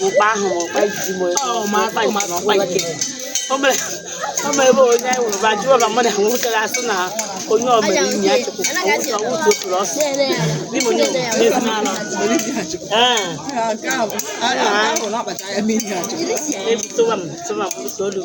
Ụkpa ahụ ma ụkpa ijiji ma ụkpa nke ma ụkpa nke o mere ebe onye anyị nwụrụ ba jụọ ba mmadụ ahụ nwoke ga-asị na onye ọ mere inyi ya chukwu ọwụtu okpuru ọsọ n'ime onye ee ebutowa m tụwa m ka olu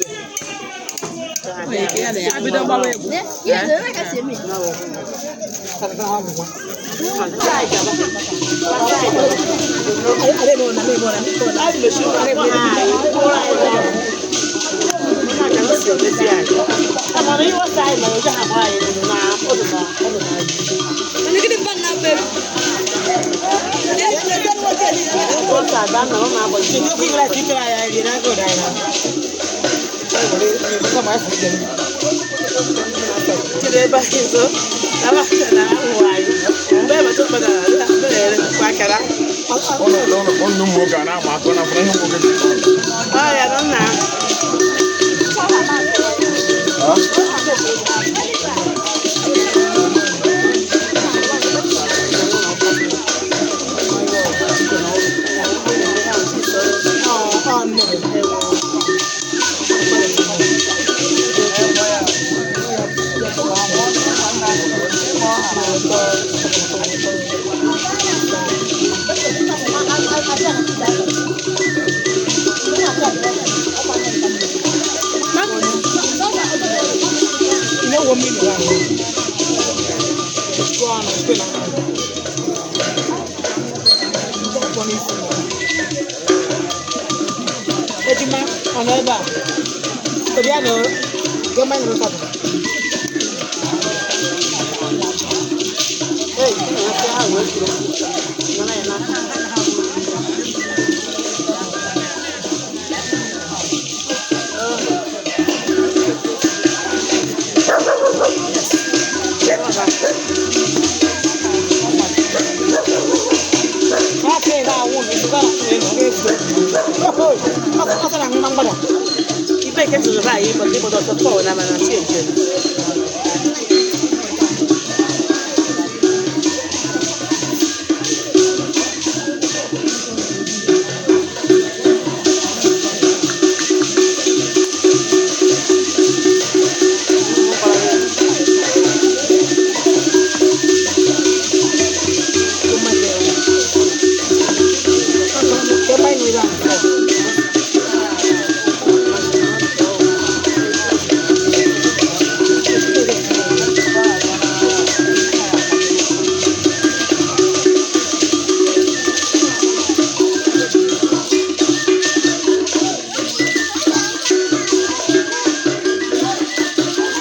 Ụnụ ụmụ nwoke a na-ama akọ na afọ ihe nwoke Ejima ọ nọ ebe a? Obi a nọ gọọmenti nọrọ sọtọ. Ọ sara mma mgbada. Ibe ke tụrụ ba anyị bọtụ ịbọtụ ọtọ pọl na mana chi eje.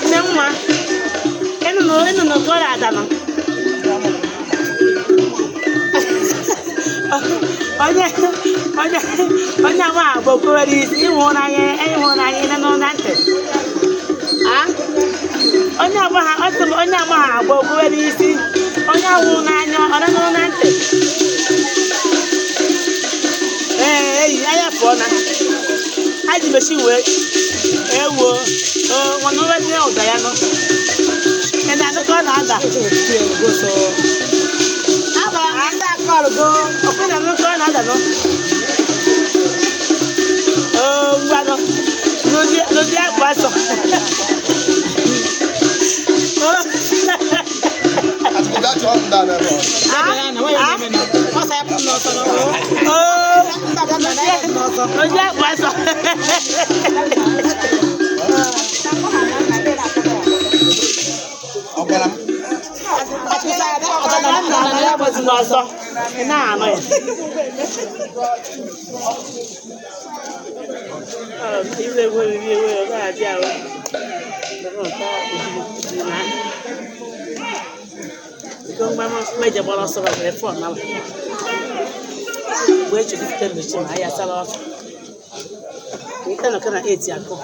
Nne nwa, ịnụnụ ịnụnụ ka ọ na-ada nọ. Onye onye onye ama agba okwuwere isi ịhụnanya ịhụnanya ịnụ nụ na ntị. A? Onye agba ha ọ sị m onye ama ha agba okwuwere isi onye ahụ n'anya ọ nụ na ntị. Ee, eyi anya pụọ na. Ha ji mechi wee ewo nwanne nwe tinye ụda ya nọ. Ị na-anụ ka ọ na-ada? Ọkụ na-anụ ka ọ na-ada nọ. Oo, ngwanụ. N'ụdị akwa sọ. Oo, n'ụdị akwa sọ. Ya gbazi n'ọsọ. Ị na-anụ ya. Iwe ewe iwe ewe ọ na-adị ahụ. Mmeje gbara ọsọ were fọn na wee chekwa mmechi ma ya sara ọsọ. Nke nọ na eti akụ.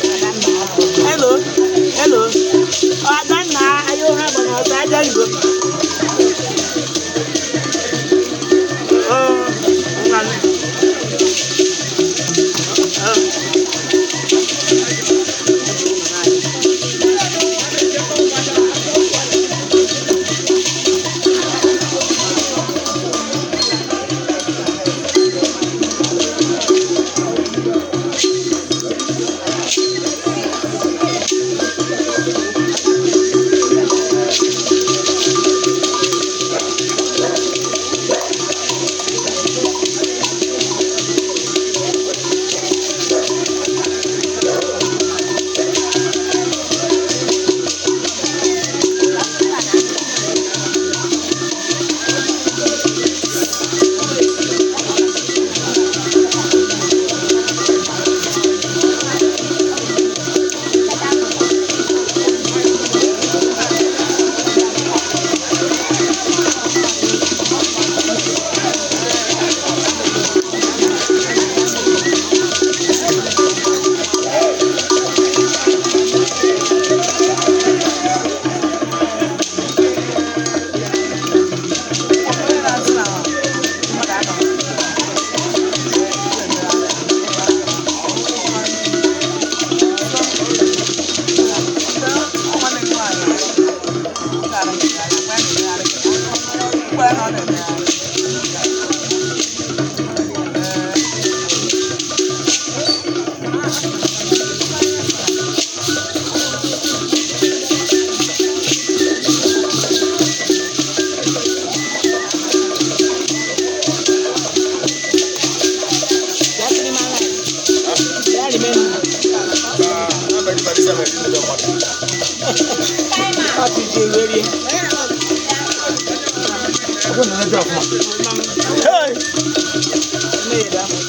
Hello, hello. Adanna, ayo ha gbara ọsọ aja ngo. Oh, ngwanụ. Oh.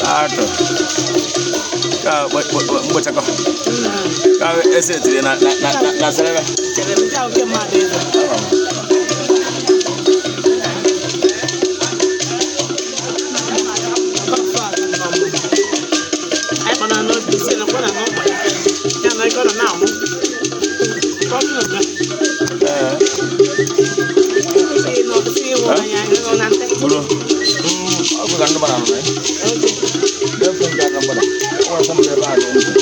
Atọ. Ka mgbachakọ. Ka ese tiri na na na na serebe. Bulu. Aku kan depan anu. Dia pun jangan pada. Wah, sama dia ada.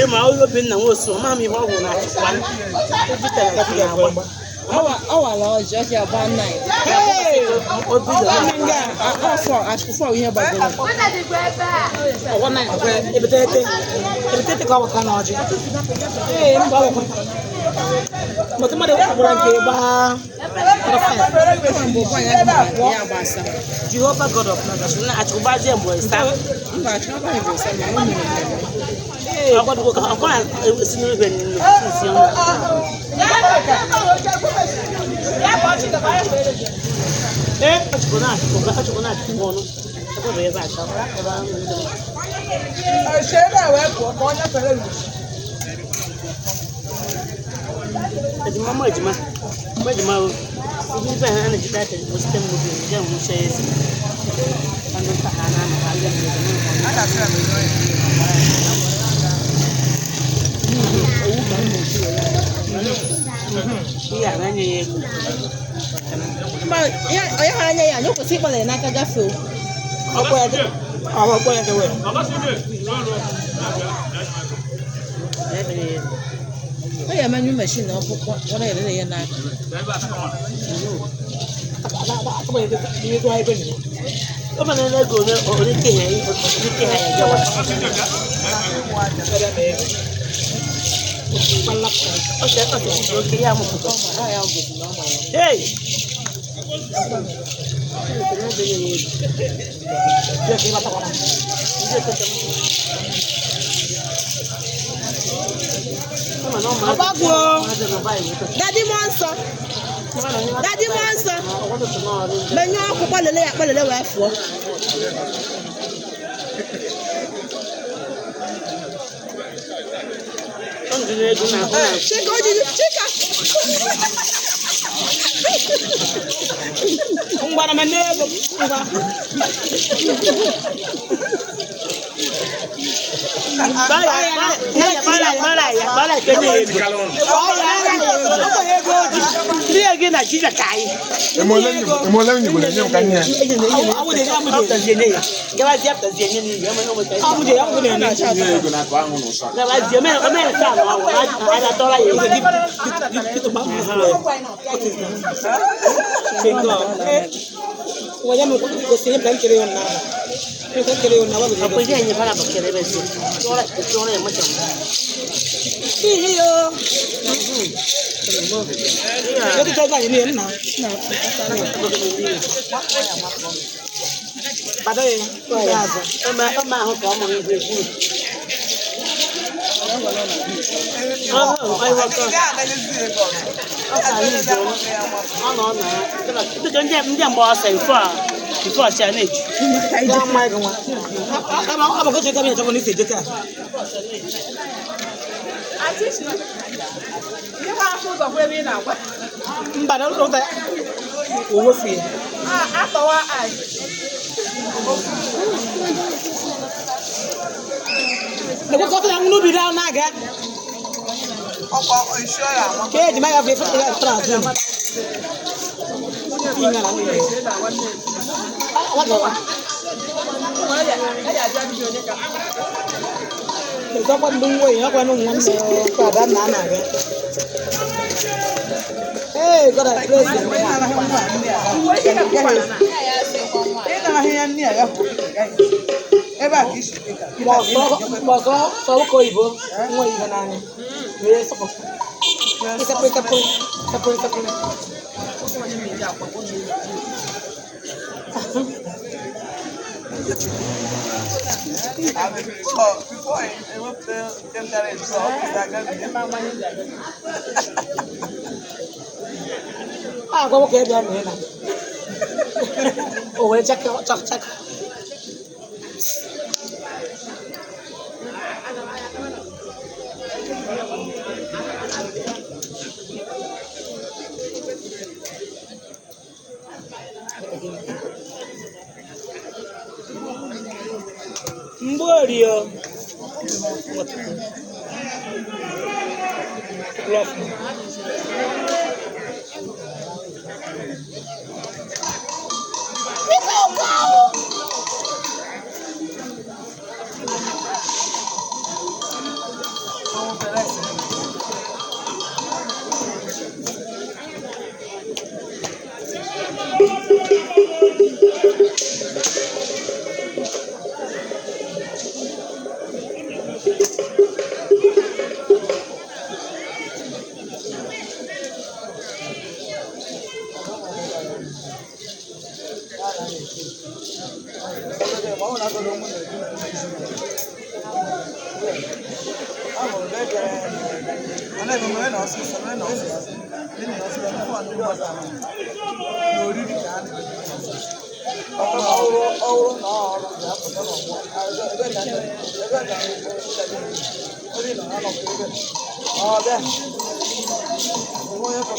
Ịma Obinna Nwosu, ọ maghị m ihe ọgwụ na-achịkwa na-agba. Ọ wala ọjị ọjị agba nine. Afọ ihe gbagoro. Ọwọ́ náà ọ̀pẹ ebetete ebetete ka ọ wụtara n'ọjị. Ee, mba ọ wụkwara. Mgbe mmadụ gwara nke gbaa Mgbe ụkwụ anyị agba ya agba asaa. Jehova God of Nazareth na-achịkwazie mgbe ịsa. Mba, achịkwa bụ ịsa ma o mere mmemme. Ọkwa ọkwa esi n'ebe nnukwu isi ọnụ. Achịkwa na-achịkwa achịkwa na-achịkwa ọnụ. Ebe bụ ebe achọ. Ebe ahụ ndị ejima mụ ejima mụ ejima o ndị ibe ha na-ejide aka bụ site mgbe obi nje nwụcha ezi ndị nta ha na-anọ ha ndị mmadụ na ihe a na-enye ya ego. Mba, onye ha anya ya, anyị kwesịrị ịgbalị n'aka gafee. Ọkpọ ya dị ọkpọ ya dị wee. Na-enye ya ego. Ọ ya emenyu meshin ọkpụkpọ, ọ na-erere ya n'aka. Atụkpọ ya dị ego ebe nọ. Ọ bụ na ego ole ole ke ha ole ke ha ya gawa. Ọ sị ọ sị oke ya mụpụta. Ọ ya gosi na ọ ma ya. Hey! Bịa ka ịbatakwara. Ọgbagwo. Dadi mmụọ nsọ. Dadi mmụọ nsọ. Menyụọ ọkụ gbalele ya gbalele wee fụọ. Chika o jiri Chika. Ngwa na mene ego ngwa. Eme ole nyigbo na-enye m ka nye ya. Amụde ya amụde na Nye ya ego n'aka ahụ n'ụsọ. Ndị mgbe ọsọ ifo ọcha na-eju. Mba na ụlọ owofu ya. Lekwa na n'ubi na na-aga. Ka ejima ya bụ ife ya tara azụ. Ọkwa ndị nwunye ọkwa ndị nwanne ọkwa ada nna a na-aga. Hey, God, I praise you. Ebe a ka isi kịta. Ma ọsọ sọ ụka oyibo nwa ihe n'anya wee sọpụ ịsapụ ịsapụ ịsapụ ịsapụ. Before ewepụta nke m dara etu a, ọ kwụsị aga bido. A agwa nwoke ebe a mere na o wee chaka chaka chaka. Mgborie lọfụ.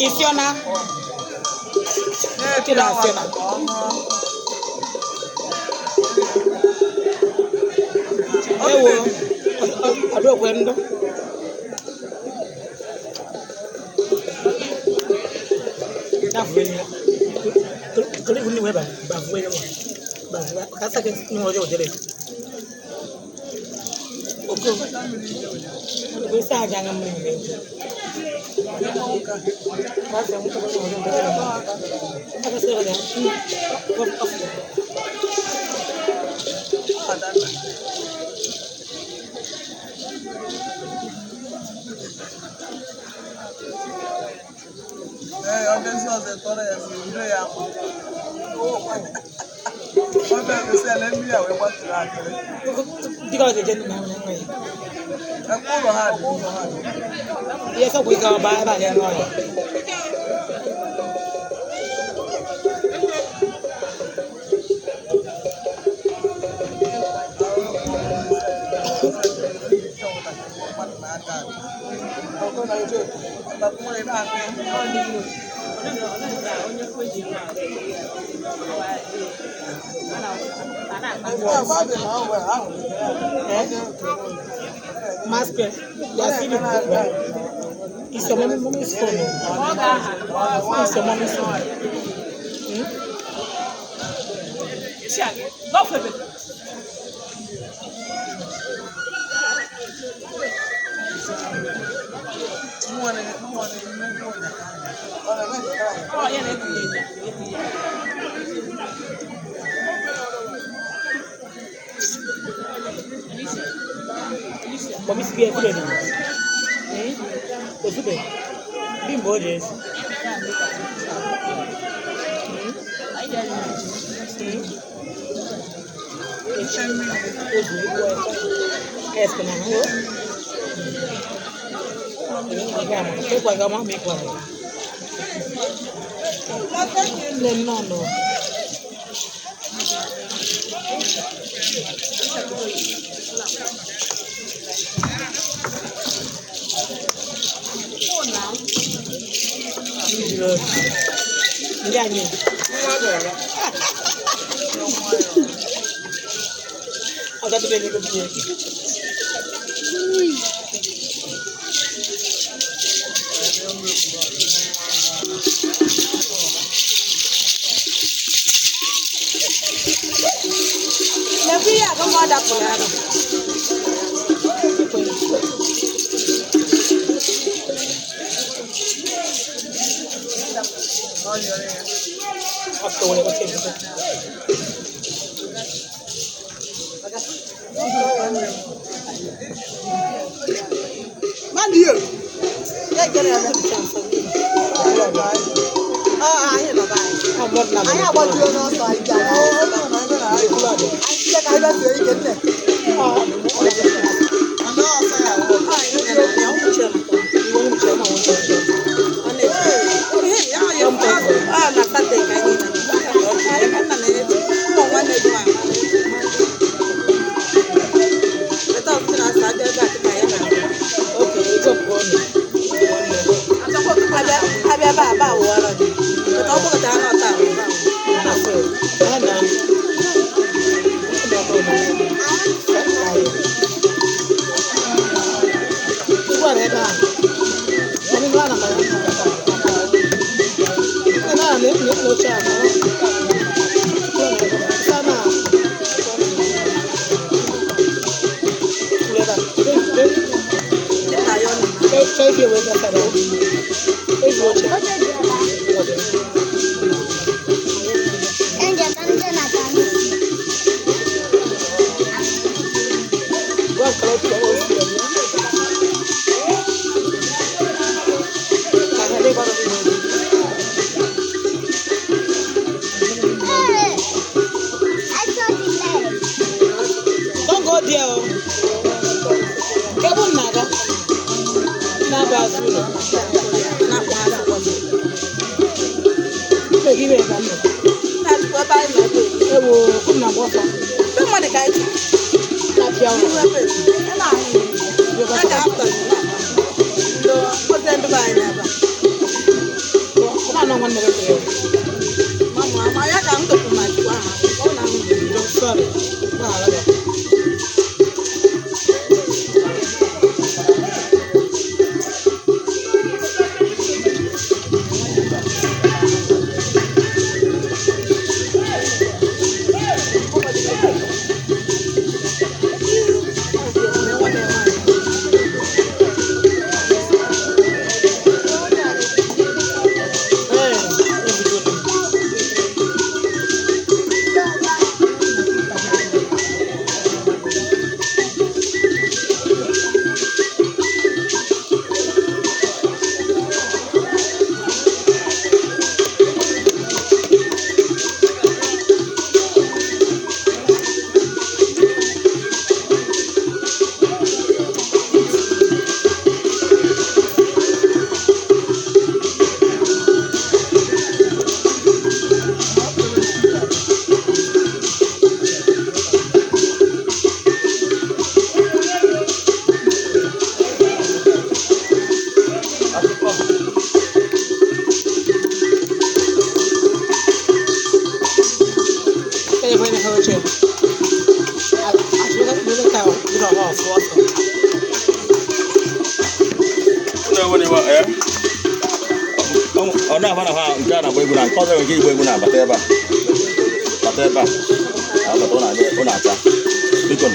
Isiona kila asiona. Ewo adó kwe ndo. Nafuwe ni kuli kuni we ba bafuwe ni mo bafuwe kasa ke ni mo jo jere. Oko oko sa janga mo ni. Kasa mo ko mo jo jere. Kasa se ga. Ee, ọ bịazi ọzọ tọrọ ya mmiri, udo ya akwa. Ọ bịa gosi ele mmiri a wee gbatụrụ akịrị. Dika o je ni na nwa ya. Ekwe ụlọ ha dị, ụlọ ha dị. Ihe sọ bụ ike ọba ebe a ga-eme ọya. Mask ya si ni gbogbo. It's your mommy, mommy's phone. It's your mommy's phone. Mommy si bi ekule ni. Ozube. Bimbo o de. Eske na ho. Ekwa ga ma mi kwa. Le no no. Ndị anyị. Ọ gatụbe n'ego binye. Lekwa ihe agụ ma ọ dapụrụ arụ. After whatever changes. Anyị agbajuo n'ọsọ anyị ji aga. Anyị site ka anyị bịa zuo ike nne. Don't go there. Oh. Kebun naga. Na ba zulo. Na kwa ha. Ibe gibe ba no. Ewo kum na bofa. Na pia o. Kuma no nwanne gị yo. Sorry. Ba ala ba. Eh, ebido. Kaya pwede ka oche. Achụga ka ụlọ ọwa ọfụ ọsọ. Ọ na-ahụ na ha nke a na-agba egwu na nke ọzọ nwere ike igba egwu na-abata ebe a bata ebe a abata ọ na-anya ọ na-ata biko.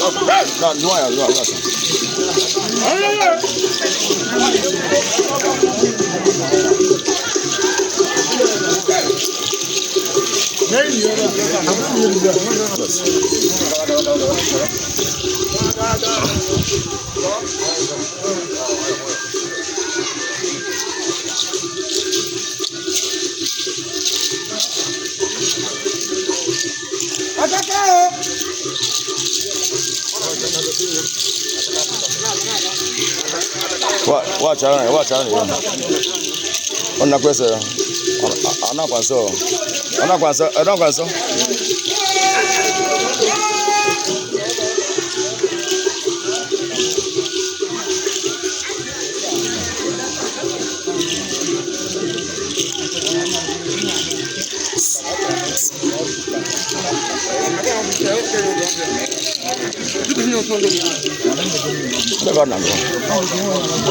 Na nwayọ nwayọ nwayọ. Watch out, watch out. Ọ na-akwesị, ọ na-akwa nso, ọ na-akwa nso, ọ na-akwa nso. Ebe ọ na-agụ.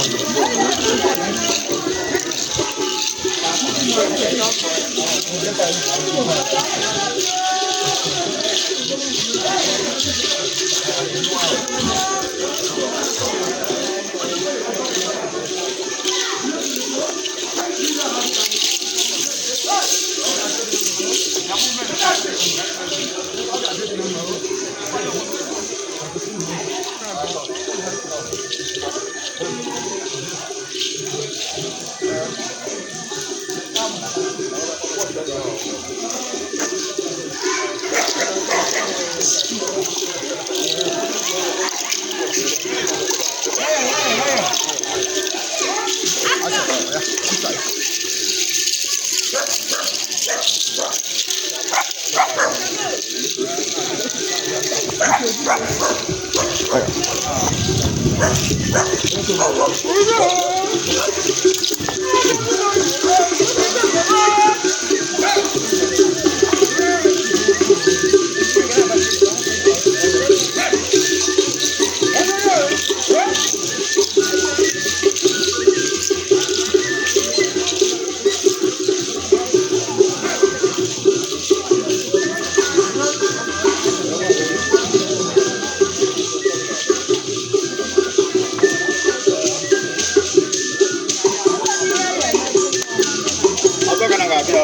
Ọzọ ka na ga-abịa.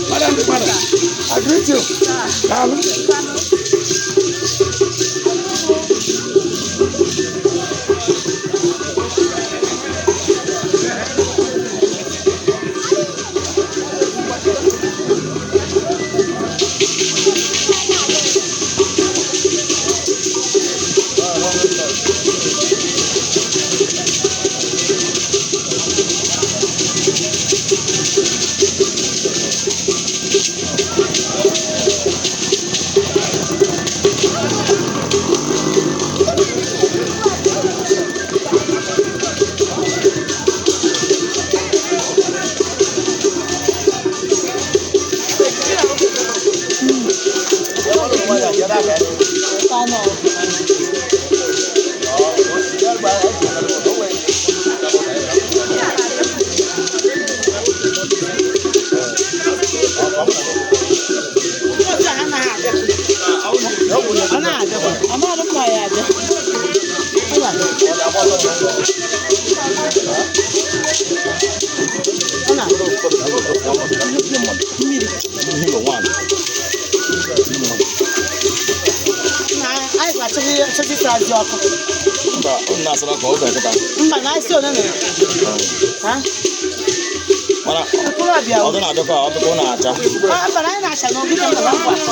Madam, madam, I greet you. Daalụ. Ọ na-abịa. Na anyị ga-achọzi achọzi ịsarazi ọkụ. Mba, unu na-asara ka ọ ga-eketa. Mba, na anyị si one na ha. Mana Okorobịa o. ọdụ na-adịkwa ọtụtụ na-acha. Ah, mba, na anyị na-acha n'obi ka mba akwa akọ.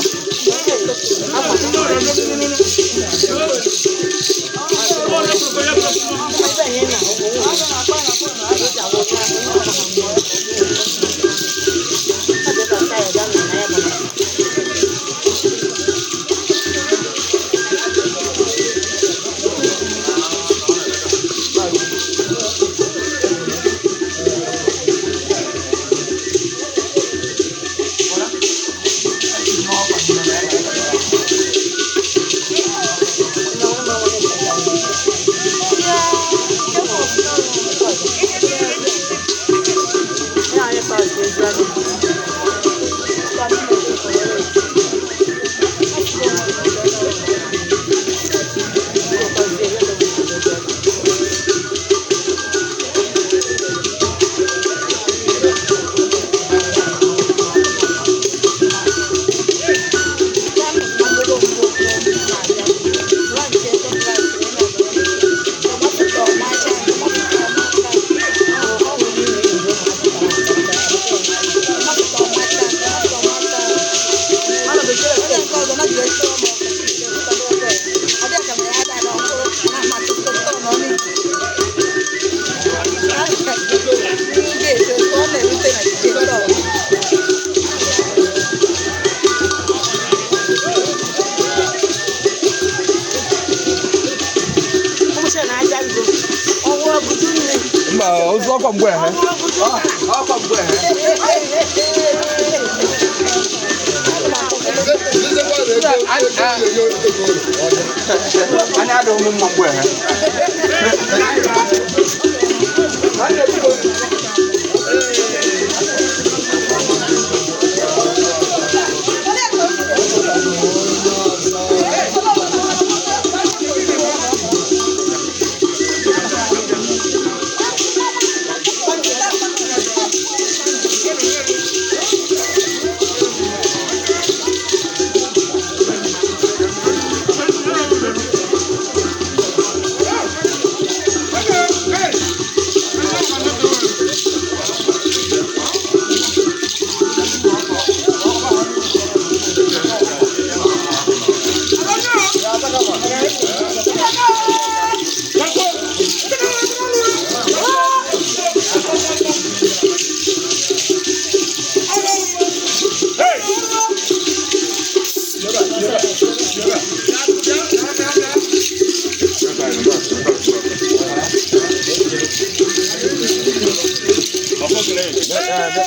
Ụmụche na-aja ndụ. Ọnwụ ọgụdụ nne. Mba, ozu ọkwa mgbe ehe. Ọnwụ ọgụdụ nna. Ọkwa mgbe ehe. Anya adịghị m mma mgbe ehe.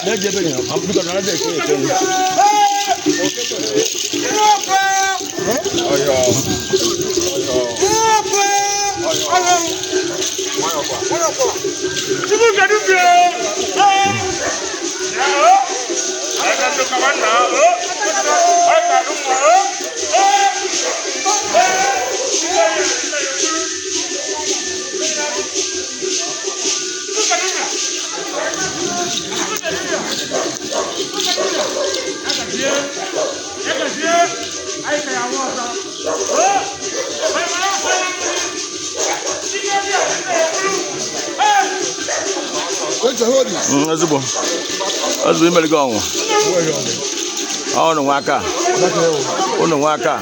Na-eji ebe gị, biko na na-eji eke eke. Ezigbo. Ezigbo imere gị ọnwụ. Ọ unu nwa aka. Unu nwa aka.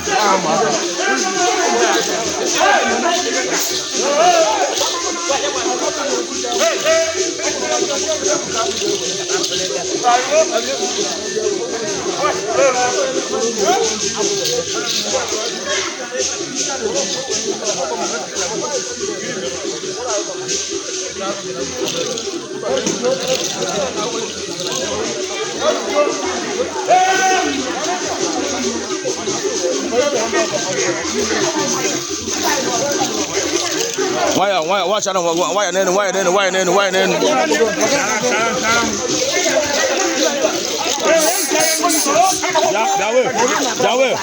Nwayọ nwayọ wachara nwayọ n'elu nwayọ n'elu nwayọ n'elu nwayọ n'elu. Bịa wee bịa wee.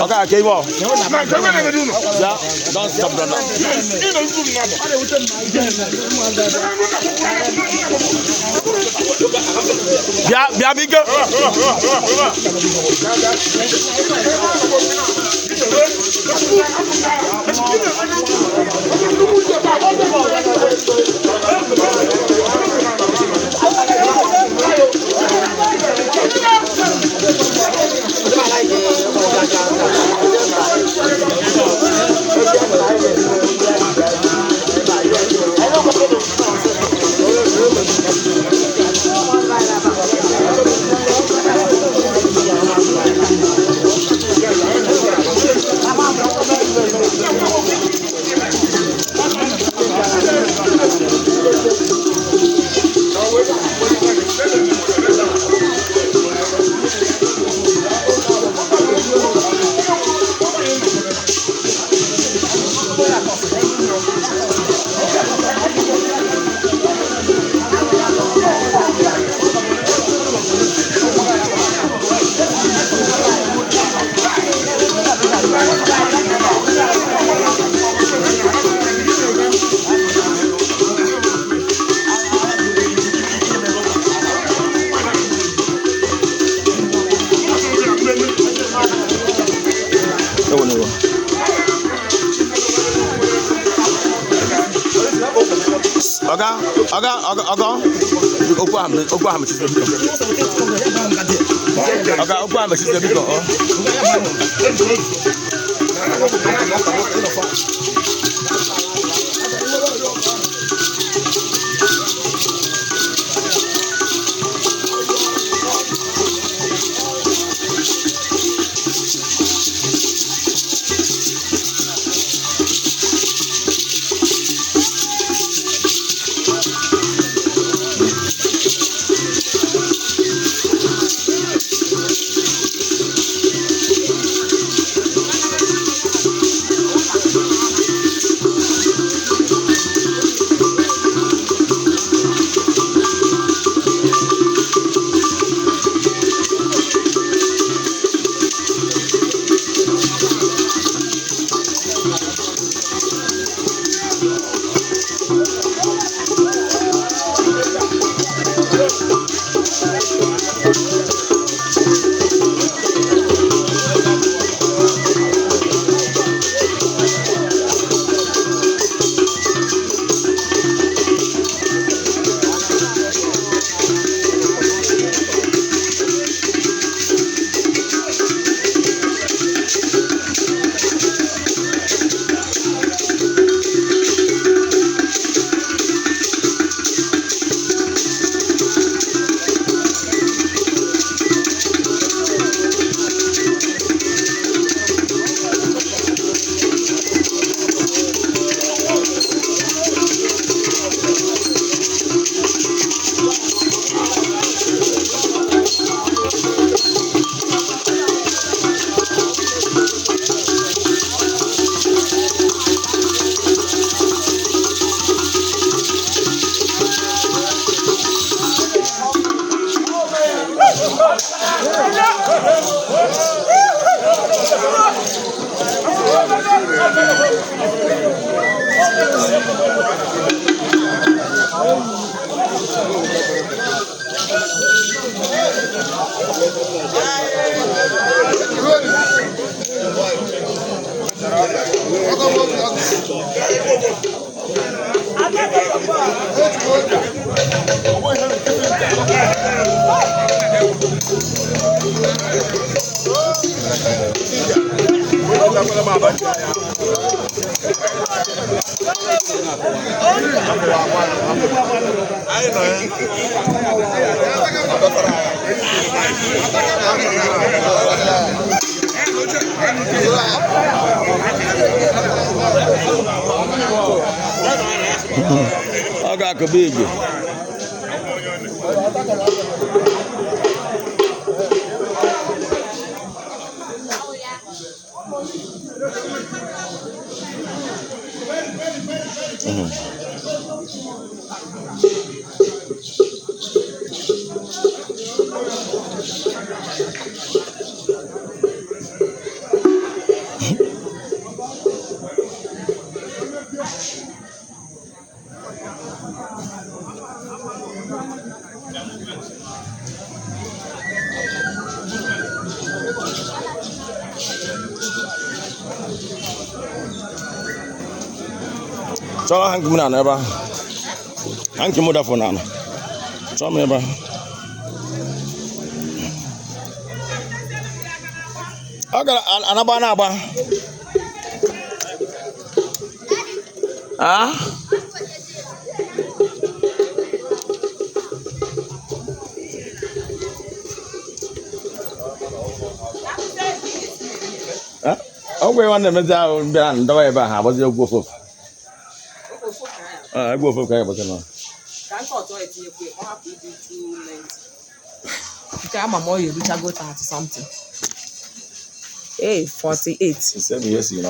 Ọ ka aka ibe ọ. Bịa don stop don. Bịa bịa biko. Ewo n'ewo. Ọga, ọga, ọga, ọga, okwu ahụ okwu ahụ mechite biko. Ọga, okwu ahụ mechite biko. Ọ. Ọ ga-akụba igwe. Chọrọ hanki m na ebe ahụ. Hanki m dafọ n'ala. Chọọ m ebe ahụ. Ọ gara anagba na-agba. Ah? Ọ gwara nwanne emezi ahụ bịara ndọwa ebe a, ha agbazi egwu ofofu. Ah, egwu ofofu ka anyị agbazi nọ. Ka nke ọtọ etinyekwu ya, ka ọ hapụ ịdị 290. Nke ama m ọ ya eruchago 30 something. Ee, 48. Ise bụ ihe si na